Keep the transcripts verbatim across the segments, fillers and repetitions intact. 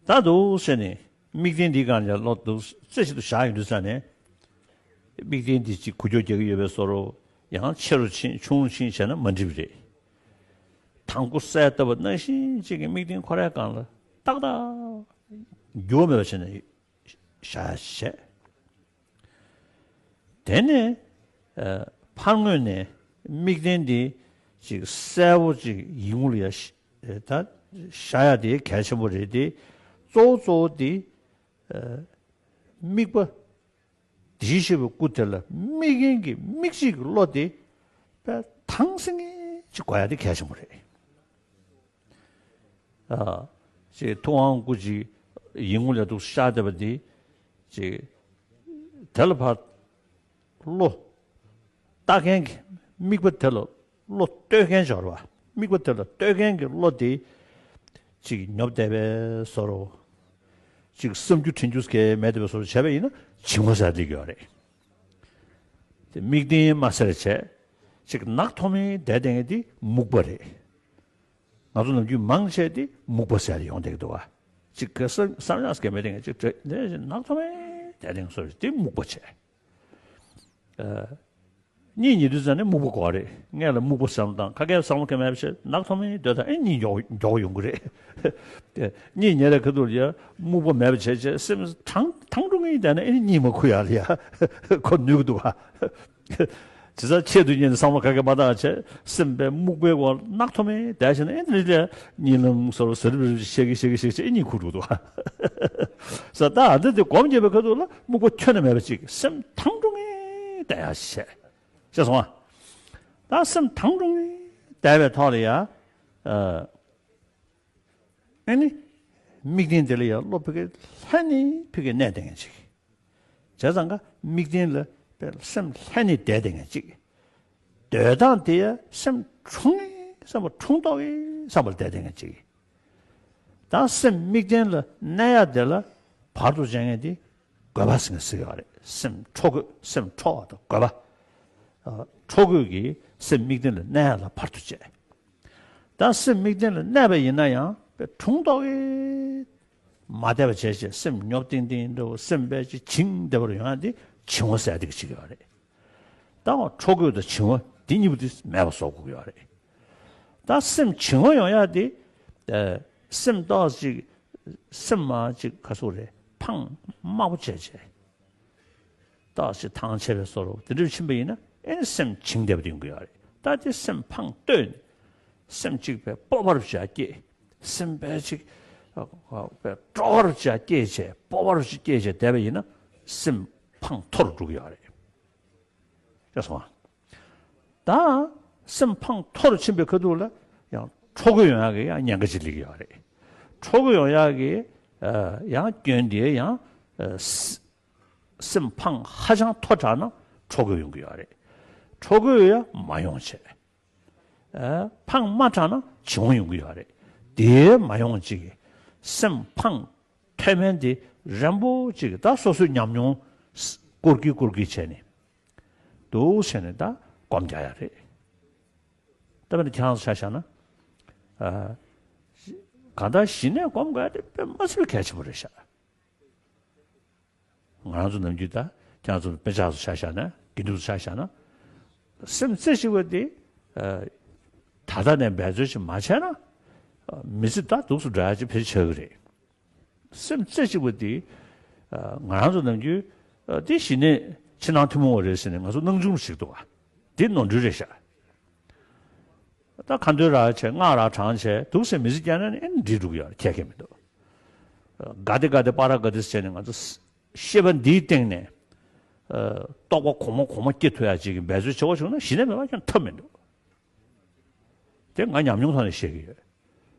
ད་འདུག་ཟེར་ནས་དམིགས་རྟེན་འདིའི་སྒང་ལ་བློ་འདུག་རྩེ་གཅིག་ཏུ་བཞག་ཡོང་དུས་ཙ་ནས། དམིགས་རྟེན་འདི་གཅིག་འགུལ་སྐྱོད་རྒྱག་གི་ཡོད་པའི་བཟོ་འདྲ། ཡང་ཆེ་རུ་ཕྱིན་ཆུང་རུ་ཕྱིན་བྱས་ན་མ་འགྲིག་པ་རེད། དང་པོ་གསལ་བཏབ་པ་ནང་བཞིན་གཅིག་གི་དམིགས་རྟེན་ཁོ་རའི་སྒང་ལ་ཏག་ཏག་འགྱུར་བ་མེད་པ་བྱས་ནས་བཞག་ཡ་བྱས། དེ་ནས་ཨ་ཕར་ངོས་ནས་དམིགས་རྟེན་འདི་ཅིག་གསལ་པོ་ཅིག་ཡིད་ངོ་ལ་ཡ་ཤ- ད་ཤར་ཡ་དེ་གལ་ཆེན་པོ་རེད་དེ། གཙོ་བོ་གཙོ་བོ་དེ་ཨ་དམིགས་པ་དེ་བཞིན་གཤེགས་པའི་སྐུ་དེ་ལ་དམིགས་མཁན་གྱི་དམིགས་བྱེད་ཀྱི་བློ་དེ་དཔེ་དྭངས་སིང་ངེ་ཅིག་དགོས་ཡ་དེ་གལ་ཆེན་པོ་རེད། ཨ། ཅེས་ཐུབ་དབང་སྐུ་ཅིག་ཡིད་ངོ་ལ་འདུག་ཤར་བསྡད་པ་འདི། ཅེས། དེ་ལ་ཕར། བློ། ལྟ་མཁན་གྱི་དམིགས་པ་དེ་ལ་བློ་གཏོད་མཁན་སྦྱོར་བ། དམིགས་པ་དེ་ལ་གཏོད་མཁན་གྱི་བློ་དེ། ཅིག་ཉོབ་བསྡད་པའི་བཟོ་འདྲ། ཅིག་བསམ་རྒྱུ་དྲན་རྒྱུ་གང་མེད་བསྡད་པའི་བཟོ་འདྲ་བྱས་པ་ཡིན་ན་བྱིང་བ་ཟེར་སླེབས་ཀྱི་ཡོད་རེད། དེ་དམིགས་རྟེན་མ་ཟེར་བྱས། ཅིག་ནག་ཐོམ་མེ་བསྡད་བསྡད་མཁན་དེ་སྨུག་པ་རེད། ང་ཚོ་ནམ་རྒྱུན་མང་ཆེ་དེ་སྨུག་པ་ཟེར་ཡོང་བསྡད་ཀྱི་འདུག་བ། ཅིག་གི་བསམ་བསམ་ཡག་གི་མེད་དེ་ངས་ཅིག་བྲེ་དེ་ནག་ཐོམ་མེ་དེ་དེང་སོ་དེ་སྨུག་པ་བྱས། ཨ། གཉིད་ཉལ་དུས་ཙམ་ནས་སྨུག་པ་དགོས་རེད། སྔས་ལ་སྨུག་པ་བསམ་བློ་བཏང་། ཁ་སྐད་བསམ་བློ་གང་མེད་པ་བྱས་ནག་ཐོམ་མེ་སྡོད་དང་ཨེ་གཉིད་མགྱོགས་མགྱོགས་ཡོང་གི་རེད། དེ་གཉིད་ཉལ་ལ་ཁ་ཐུག་ལ་ཡ་སྨུག་པ་མེད་པ་བྱས་བྱས་སེམས་ཐང་ཐང་འགྲོ་ངེས་བསྡད་ན་ཨེ་གཉིད་མ་ཁུག་ཡ་ལ་ཡ་ཁོ་ནུས་ཀྱི་འདུག་བ། དེ་ཚ་ཆེད་དུ་གཉེར་ནས་བསམ་བློ་ག་གེ་མ་བཏང་བྱས་སེམས་པའི་སྨུག་པའི་འོག་ནག་ཐོམ་མེ་བསྡད་བྱས་ན་ཨེ་འདི་ལས་གཉིད་ལམ་སོར་ཟེར་བ་ཤེས་ཀྱི་ཤེས་ཀྱི་ཤེས་ཀྱི་ཨེ་གཉིད་ཁུག་འགྲོ་འདུག་ས། ད་ཨ་འདི་དེ་སྒོམ་རྒྱབ་པའི་ཁ་ཐུག་ལ་སྨུག་པ་ཁྱོན་ནས་མེད་པ་ཅིག་སེམས་ཐང་འགྲོ་ངེས་བསྡད་ཡ་བྱས། ཤེས་སོང་ཨ། ད་སེམས་ཐང་འགྲོ་ངེས་བསྡད་པའི་ཐོག་ལ་ཡ། ཨ་ནི། དམིགས་རྟེན་དེ་ལ་ཡང་བློ་ཕ་གི་ལྷན་ནེ་ཕ་གི་གནས་བསྡད་མཁན་ཅིག་བྱས་ཙང་ཀ་དམིགས་རྟེན་ལ་དཔེ་སེམས་ལྷན་ནེ་བསྡད་བསྡད་མཁན་ཅིག་སྡོད་སྟངས་དེ་ཡང་སེམས་འཁྲུངས་ངེས་བསམ་པ་འཁྲུངས་ཐོག་གི་བསམ་པ་ལ་བསྡད་བསྡད་མཁན་ཅིག་ད་སེམས་དམིགས་རྟེན་ལ་གནས་ཡ་དེ་ལ་བར་དུ་བྱེད་མཁན་དེ་དགོས་པ་ཟེར་མཁན་ཟེར་གྱི་ཡོད་རེད། སེམས་འཕྲོག་དགོས་སེམས་འཕྲོག་པ་དང་དགོས་པ། ཨ། འཕྲོག་དགོས་ཀྱི་སེམས་དམིགས་རྟེན་ལ་གནས་ཡ་ལ་བར་དུ་བྱེད། ད་སེམས་དམིགས་རྟེན་ལ་གནས་པ་ཡིན་ན་ཡང་དཔེ་འཁྲུངས་ཐོག་གི་མ་བསྡད་པ་བྱས་བྱས་སེམས་ཉོབ་ཏིང་ཏིང་འདྲ་བོ་སེམས་དཔེ་ཅིག་བྱིང་བསྡད་པར་ཡོང་ཡ་དེ་བྱིང་བ་ཟེར་ཡ་དེ་གཅིག་ཡོད་རེད། ད་འོ་འཕྲོག་དགོས་དང་བྱིང་བ་འདི་གཉིས་པོ་དེ་མེད་པ་བཟོ་དགོས་ཀྱི་ཡོད་རེད། ད་སེམས་བྱིང་བ་ཡོང་ཡ་དེ། ཨ། སེམས་ཏོག་ཙམ་ཅིག་སེམས་མ་ཅིག་ག་ཚོད་རེད་ཕངས་དམའ་པོ་བྱས་བྱས། ཏོག་ཙམ་ཐང་ཆད་པའི་བཟོ་འདྲ་དེ་འདྲ་ཕྱིན་པ་ཡིན་ན་ཨེ་ནི་སེམས་བྱིང་བསྡད་པ་དེ་ཡོང་གི་ཡོད་རེད། ད་དེ་སེམས་ཕངས་བསྟོད་ནས་སེམས་གཅིག་པའི་སྤོབས་པ་རུ་བྱ་སྐྱེས། སེམས་པའི་ཅིག་པའི་སྤྲོ་བ་རུ་བྱ་སྐྱེས་བྱས་སྤོབས་པ་རུ་བྱ་སྐྱེས་བྱས་བསྡད་པ་ཡིན་ན་སེམས་ཕངས་མཐོ་རུ་འགྲོ་གི་ཡོད་རེད། ཤེས་སོང་ཨ། ད་སེམས་ཕངས་མཐོ་རུ་ཕྱིན་པའི་ཁ་ཐུག་ལ་ཡང་འཕྲོག་གི་ཡོང་ཡག་གི་ཡང་ཉེན་ཁ་ཅིག་སླེབས་ཀྱི་ཡོད་རེད། འཕྲོག་གི་ཡོང་ཡག་གི་ཨ་ཡང་སྐྱོན་དེ་ཡང་ཨ་སེམས་ཕངས་ཧ་ཅང་མཐོ་དྲགས་ན་འཕྲོག་གི་ཡོང་གི་ཡོད་རེད། འཕྲོག་གི་ཡོད་ཡ་མ་ཡོང་བྱས། ཨ་ཕངས་དམའ་དྲགས་ན་བྱིང་བ་ཡོང་གི་ཡོད་རེད། དེ་མ་ཡོང་ཅིག་གི་སེམས་ཕངས་མཐོ་དམན་དེ་རན་པོ་ཅིག་གི་ད་སོ་སོའི་ཉམས་མྱོང་སྐོར་གི་སྐོར་གི་བྱས་ནས་འདུག་བྱས་ནས་ད་སྒོམ་རྒྱག་ཡ་རེད། ད་དཔེར་ན་ཁྱེད་རང་ཚོ་ཆ་བཞག་ན། ཨ་གང་ལྟར་ཞི་གནས་སྒོམ་དགོས་ཡ་དེ་དཔེ་མ་སྲིད་པའི་གལ་ཆེན་པོ་རེད་ཤག་ང་རང་ཚོ་ནམ་རྒྱུན་ད་ཁྱེད་རང་ཚོ་དཔེ་ཆ་ཚོ་ཆ་བཞག་ན་དགེ་འདུན་ཚོ་ཆ་བཞག་ན། སེམས་རྩེ་གཅིག་པ་དེ་ཨ་ད་ལྟ་ནས་འབད་རྩོལ་ཞིག་མ་བྱས་ན་ཨ་མི་ཚེ་ད་སྡུག་སུ་འགྲོ་ཡ་ཅིག་ཕལ་ཆེར་ཆགས་ཀྱི་རེད། སེམས་རྩེ་གཅིག་པ་དེ་ཨ་ང་རང་ཚོ་ནམ་རྒྱུན་ཨ་དེ་ཞི་གནས་ཕྱི་ནང་ཐུན་མོང་བ་རེད་ཟེར་ནས་ང་ཚོ་སྣང་ཆུང་ཞིག་འདུག་བ། དེ་ནོར་འཁྲུལ་རེད་ཤག་ད་ཁ་འདོན་རག་བྱས་སྔགས་རག་བགྲངས་བྱས་འདུག་ཟེར་མི་ཚེ་བསྐྱལ་ན་ནི་ཨེ་ནི་འགྲིག་འགྲོ་གི་ཡོད་རེད། ཁྱད་ཁྱད་མི་འདུག་ག་དེ་ག་དེ་པ་ར་ག་དེ་ཟེར་ནས་ང་ཚོ་ཤེས་པ་འདིའི་སྟེང་ནས་ཨ་རྟོགས་པ་གོང་མ་གོང་མ་སྐྱེ་ཐུབ་ཡ་ཅིག་གི་འབད་རྩོལ་བྱེད་པ་བྱུང་ན་ཞི་གནས་མེད་པ་ཁྱོན་ཐབས་མི་འདུག་དེ་ང་ཉམས་མྱོང་ཐོག་ནས་བཤད་ཀྱི་ཡོད།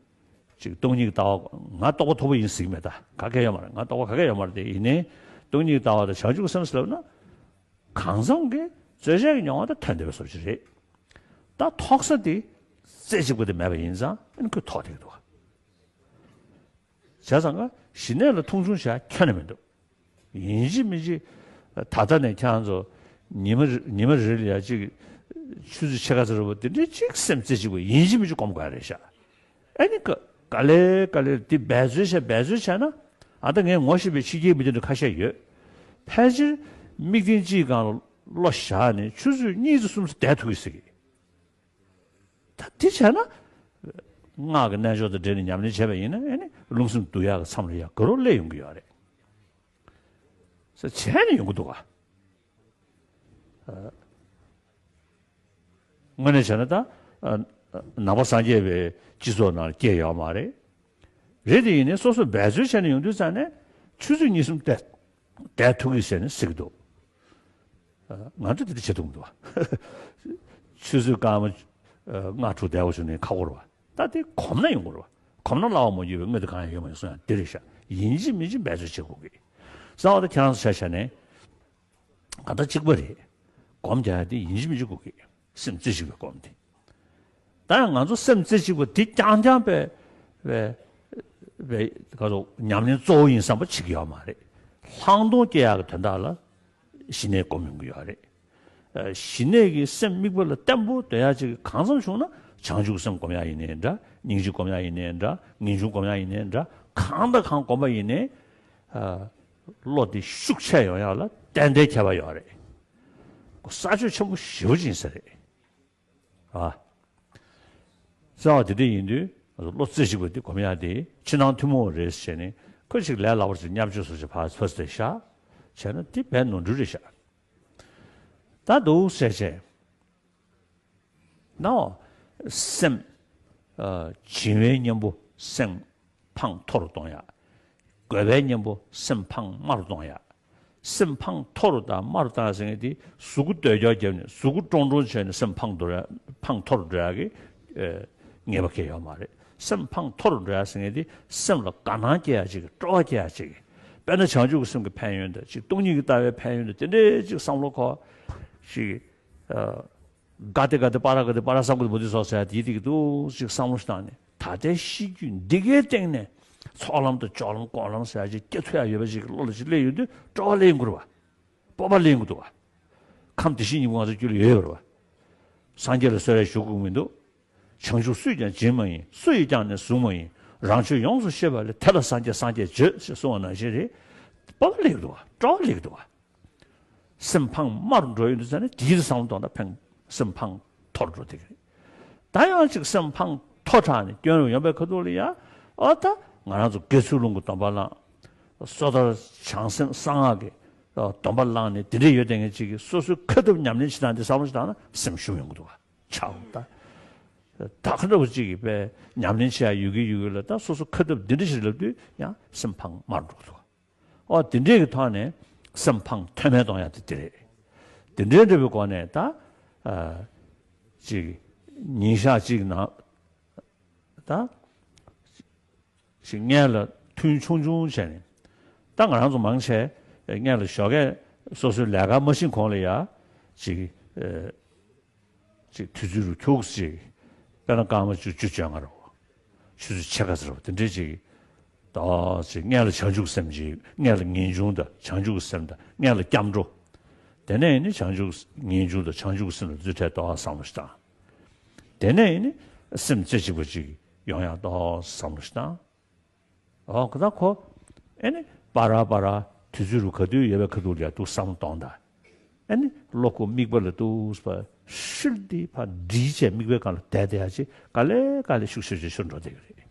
ཅིག་སྟོང་ཉིད་ཀྱི་ལྟ་བ་ང་རྟོགས་པ་མཐོ་པོ་ཡིན་ཟེར་གྱི་མེད། ད་ག་གེ་ཡོད་མ་རེད། ང་རྟོགས་པ་ག་གེ་ཡོད་མ་རེད། དེ་ཡིན་ནའི་སྟོང་ཉིད་ཀྱི་ལྟ་བ་དང་བྱང་ཆུབ་ཀྱི་སེམས་ཟེར་ལབ་ན། གང་འཚམ་གྱི་རྩོལ་བཅས་ཀྱི་མྱོང་བ་དང་མཐུན་བསྡད་པའི་བཟོ་ཅིག་རེད། ད་ཐོག་ས་དེ་རྩེ་གཅིག་པ་དེ་མེད་པ་ཡིན་ཙང་ཨ་ནི་ཁོས་ཐོག་བསྡད་ཀྱི་འདུག་བྱས་ཙང་ཀ་ཞི་གནས་ལ་མཐོང་ཆུང་བྱ་ཁྱོན་ནས་མི་འདུག་ཡིན་གཅིག་མིན་གཅིག་ད་ལྟ་ནས་ཁྱེད་རང་ཚོ་ཉི་མ་རེ་ཉི་མ་རེ་ལ་ཡ་གཅིག་ཆུ་ཚོད་ཕྱེད་ཀ་ཙམ་རེ་བ་དེ་འདྲའི་གཅིག་སེམས་རྩེ་གཅིག་པ་ཡིན་གཅིག་མིན་གཅིག་སྒོམ་དགོས་ཡ་རེད་ཤག་ཨ་ནི་ཀ་ག་ལེ་ག་ལེ་དེ་འབད་རྩོལ་བྱས་འབད་རྩོལ་བྱས་ན། ཨ་ད་ངས་ངོ་ཤེས་པའི་ཕྱི་རྒྱལ་མི་དེ་འདྲ་ཁ་ཤས་ཡོད། ཕལ་ཆེར་མིག་མཐིལ་གཅིག་སྒང་ལ་བློ་བཞག་ནས་ཆུ་ཚོད་གཉིས་ཙམ་གསུམ་ཙམ་བསྡད་ཐུབ་ཀྱི་ཟེར་གི། ད་དེ་བྱས་ན། སྔགས་ཀྱི་རྣལ་འབྱོར་དང་འབྲེལ་ནས་ཉམས་ལེན་བྱས་པ་ཡིན་ན་ཨེ་ནི་རླུང་སེམས་བསྡུ་ཡག་གི་མཚམས་ལ་ཡ་དགའ་རབ་སླེབས་ཡོང་གི་ཡོད་རེད། ཟེར་བྱས་ནས་ཡོང་གི་འདུག་ག་དངོས་གནས་བྱས་ན་ད། ནང་པ་སངས་རྒྱས་པའི་སྤྱི་ཚོགས་ནང་སྐྱེས་ཡོད་མ་རེད། རེད་དེ་ཡིན་ནའི་སོ་སོས་འབད་རྩོལ་བྱས་ནས་ཡོང་དུས་ཙང་ནས་ཆུ་ཚོད་གཉིས་གསུམ་བསྡད་བསྡད་ཐུབ་ཀྱི་ཟེར་ནས་ཟེར་གྱི་འདུག་ང་ཚོ་དེ་འདྲ་བྱེད་ཐུབ་མི་འདུག་བ། ཆུ་ཚོད་སྐར་མ་ལྔ་དྲུག་བསྡད་པ་བྱུང་ནས་ཁག་པོ་རེད་བ། ད་དེ་གོམས་ན་ཡོང་གི་རེད་བ། གོམས་ན་སླ་བ་མ་གྱུར་པའི་དངོས་དེ་གང་ཡང་ཡོད་མ་ཡིན་གསུང་ཡག་འདི་རེད་ཤག་ཡིན་གཅིག་མིན་གཅིག་འབད་རྩོལ་བྱེད་དགོས་ཀྱི། གསང་བ་དེ་ཁྱེད་རང་ཚོ་ཆ་བཞག་ནས། གང་ལྟར་གཅིག་པ་རེད། སྒོམ་རྒྱག་ཡག་དེ་ཡིན་གཅིག་མིན་གཅིག་དགོས་ཀྱི། སེམས་རྩེ་གཅིག་པའི་སྒོམ་དེ། ད་ཡང་ང་ཚོ་སེམས་རྩེ་གཅིག་པ་དེ་རྐྱང་རྐྱང་པའི་པའི་པའི་ག་ཚོད་ཉམས་ལེན་གཙོ་བོ་ཡིན་བསམ་པ་བྱེད་ཀྱི་ཡོད་མ་རེད། ལྷག་མཐོང་སྐྱེ་ཡག་གི་དོན་དག་ལ་ཞི་གནས་སྒོམ་ཡོང་གི་ཡོད་རེད། ཨ། ཞི་གནས་ཀྱི་སེམས་དམིགས་པ་ལ་བརྟན་པོ་སྡོད་ཡག་ཅིག་གང་འཚམ་བྱུང་ན། བྱང་ཆུབ་སེམས་སྒོམ་ཡག་ཡིན་ནའི་འདྲ། སྙིང་རྗེ་སྒོམ་ཡག་ཡིན་ནའི་འདྲ། ངེས་འབྱུང་སྒོམ་ཡག་ཡིན་ནའི་འདྲ། གང་དང་གང་སྒོམ་པ་ཡིན་ནའི། ཨ། བློ་དེ་ཤུགས་ཆེ་ཡོང་ཡག་ལ་ཏན་ཏན་ཁྱད་པར་ཡོད་རེད། ས་ཆ་ཆེན་པོ་ཞེ་པོ་ཅིག་ཡིན་ས་རེད། ཨ། རྩ་བ་དེ་འདྲ་ཡིན་དུས་ང་ཚོ་བློ་རྩེ་གཅིག་པ་དེ་སྒོམ་ཡག་དེ་ཕྱི་ནང་ཐུན་མོང་རེད་ཟེར་ནས་ཁོ་ཅིག་ལས་སླ་པོ་ཅིག་བརྙས་བཅོས་སོགས་ཀྱི་ཕར་ཕར་ཟེར་བཞག་བྱས་ན་དེ་དཔེ་ནོར་འཁྲུལ་རེད་ཤག་ད་འདུག་ཟེར་བྱས། ནའོ། སེམས། ཨ། བྱིང་བའི་གཉེན་པོ་སེམས་ཕངས་མཐོ་རུ་གཏོང་ཡག་དགོས་པའི་གཉེན་པོ་སེམས་ཕངས་དམའ་རུ་གཏོང་ཡག་སེམས་ཕངས་མཐོ་རུ་དང་དམའ་རུ་བཏང་ཟེར་མཁན་དེ་གཟུགས་པོ་ལྟོས་སྐྱོར་བརྒྱབ་ནས་གཟུགས་པོ་ཀྲོང་ཀྲོང་བྱས་ནས་སེམས་ཕངས་འགྲོ་ཡག་ཕངས་མཐོ་རུ་འགྲོ་ཡག་གི། ཨེ། ངེས་པ་གང་ཡང་ཡོད་མ་རེད། སེམས་ཕངས་མཐོ་རུ་འགྲོ་ཡག་ཟེར་མཁན་དེ་སེམས་ལ་དགའ་སྣང་སྐྱེ་ཡག་ཅིག་སྤྲོ་བ་སྐྱེ་ཡག་ཅིག་དཔེར་ན་བྱང་ཆུབ་ཀྱི་སེམས་ཀྱི་ཕན་ཡོན་དང་ཅིག་སྟོང་ཉིད་ཀྱི་ལྟ་བའི་ཕན་ཡོན་དང་དེ་འདྲའི་ཅིག་བསམ་བློ་ཁོ་ཅིག་ཨ། ག་དེ་ག་དེ་པ་ར་ག་དེ་པ་ར་བསམ་གི་འདུག་བུ་དེ་སོགས་ཟེར་ཡག་དེ་དེ་གི་འདུག་ཅིག་བསམ་བློ་ཞིག་བཏང་ནས་ད་ལྟའི་ཤེས་རྒྱུད་འདི་གའི་སྟེང་ནས་ཚོགས་ལམ་དང་སྦྱོར་ལམ་སྒོམ་ལམ་ཟེར་ཡག་ཅིག་སྐྱེ་ཐུབ་ཡག་ཡོད་པ་ཅིག་གི་བློ་ལ་ཅིག་སླེབས་ཡོང་དུས་སྤྲོ་བ་སླེབས་ཡོང་གི་རེད་བ། སྤོབས་པ་སླེབས་ཡོང་གི་འདུག་བ། ཁམས་བདེ་གཤེགས་སྙིང་པོ་ང་ཚོ་རྒྱུད་ལ་ཡོད་ཡོད་རེད་བ། སངས་རྒྱས་ལ་གསོལ་རས་ཞུ་དགོས་མི་འདུག་བྱང་ཆུབ་སུས་ཀྱང་སྦྱིན་མ་ཡིན། སུ་ཡིས་ཀྱང་ནི་བཟུང་མ་ཡིན། རང་ཆོས་ཡོངས་སུ་ཤེས་པ་ལས། དེ་ལ་སངས་རྒྱས་སངས་རྒྱས་བརྗོད་ཅེས་གསུངས་པ་ནང་བཞིན་རེད། སྤོབས་པ་སླེབས་ཀྱི་འདུག་བ། སྤྲོ་བ་སླེབས་ཀྱི་འདུག་བ། སེམས་ཕངས་དམའ་རུ་འགྲོ་ཡོང་དུས་ཙ་ནས་དེའི་བསམ་བློ་གཏོང་ན་ཕན། སེམས་ཕངས་མཐོ་རུ་འགྲོ་བསྡད་ཀྱི་རེད། ད་ཡང་ཅིག་སེམས་ཕངས་མཐོ་དྲགས་ནས་སྐྱོན་རུ་ཡོང་པའི་ཁ་ཐུག་ལ་ཡ། ཨོ་ད་ང་རང་ཚོ་དགེ་ཚུལ་སློང་གི་སྡོམ་པ་བླངས། སོ་ཐར་བྱང་སེམས་གསང་སྔགས་ཀྱི་སྡོམ་པ་བླངས་ནས་དེ་འདྲས་ཡོད་བསྡད་མཁན་ཅིག་གིས་སོ་སོའི་ཁ་ཐུབ་ཉམས་ལེན་བྱེད་སྟངས་དེ་བསམ་བློ་ཞིག་བཏང་ན་སེམས་ཞུམ་ཡོང་གི་འདུག་བ། ཆའོ་ད། ད་ག་འདྲ་བོ་ཅིག་གིས་དཔེ་ཉམས་ལེན་བྱེད་ཡ་ཡོད་ཀྱི་ཡོད་ཀྱི་ལ་ད་སོ་སོ་ཁ་ཐུབ་འདི་འདྲ་ཞིག་ལབ་དུས་ཡང་སེམས་ཕངས་དམའ་རུ་འགྲོ་གི་འདུག་བ། ཨོ་དེ་འདྲས་ཀྱི་ཐོག་ནས་སེམས་ཕངས་མཐོ་དམན་གཏོང་ཡ་དེ་དེ་རེད། དེ་འདྲས་འདྲ་བའི་སྒོ་ནས་ད། ཨ། ཅིག་ཉིན་ཞག་གཅིག་ནང་ད། ཞིག་སྔོན་ལ་ཐུན་ཆུང་ཆུང་བྱས་ནས། ད་ང་རང་ཚོ་མང་ཆེ་སྔོན་ལ་ཞོགས་ཀས་སོ་སོའི་ལས་ཀ་མ་ཕྱིན་གོང་ལ་ཡ། ཅིག་ཨ། ཅིག་དུས་ཚོད་རུ་ཁྱུག་ཅིག་དཔེར་ན་སྐར་མ་བཅུ་བཅུ་བཅོ་ལྔ་རུ། ཆུ་ཚོད་ཕྱེད་ཀ་ཙམ་རུ་དེ་འདྲས་ཅིག་ད་ཅིག་སྔོན་ལ་བྱང་ཆུབ་སེམས་ཅིག་སྔོན་ལ་ངེས་འབྱུང་དང་བྱང་ཆུབ་སེམས་དང་སྔོན་ལ་སྐྱབས་འགྲོ། དེ་ནས་ནི་བྱང་ཆུབ་ངེས་འབྱུང་དང་བྱང་ཆུབ་སེམས་ལ་རྩིས་སྤྲད་ཏོག་བསམ་བློ་ཞིག་བཏང་། དེ་ནས་ནི་སེམས་རྩེ་གཅིག་པ་ཅིག་ཡོང་ཡག་ཏོག་བསམ་བློ་ཞིག་བཏང་། ཨོ་ཁོ་ད་ཁོ། ཨེ་ནི་པ་ར་པ་ར་དུས་ཚོད་རུ་ག་དུས་ཡོད་པའི་ཁ་ཐུག་ལ་ཡ་འདུག་བསམ་བློ་གཏོང་ད། ཨེ་ནི་བློ་ཁོ་དམིགས་པ་ལ་འདུག་པ་ཤིར་འདི་ཕར་འདྲིས་བྱས་དམིགས་པའི་སྒང་ལ་བསྡད་བསྡད་ཡ་ཅིག་ག་ལེ་ག་ལེ་ཤུགས་ཆེ་ཆེ་ཤོར་འགྲོ་བསྡད་ཀྱི་རེད།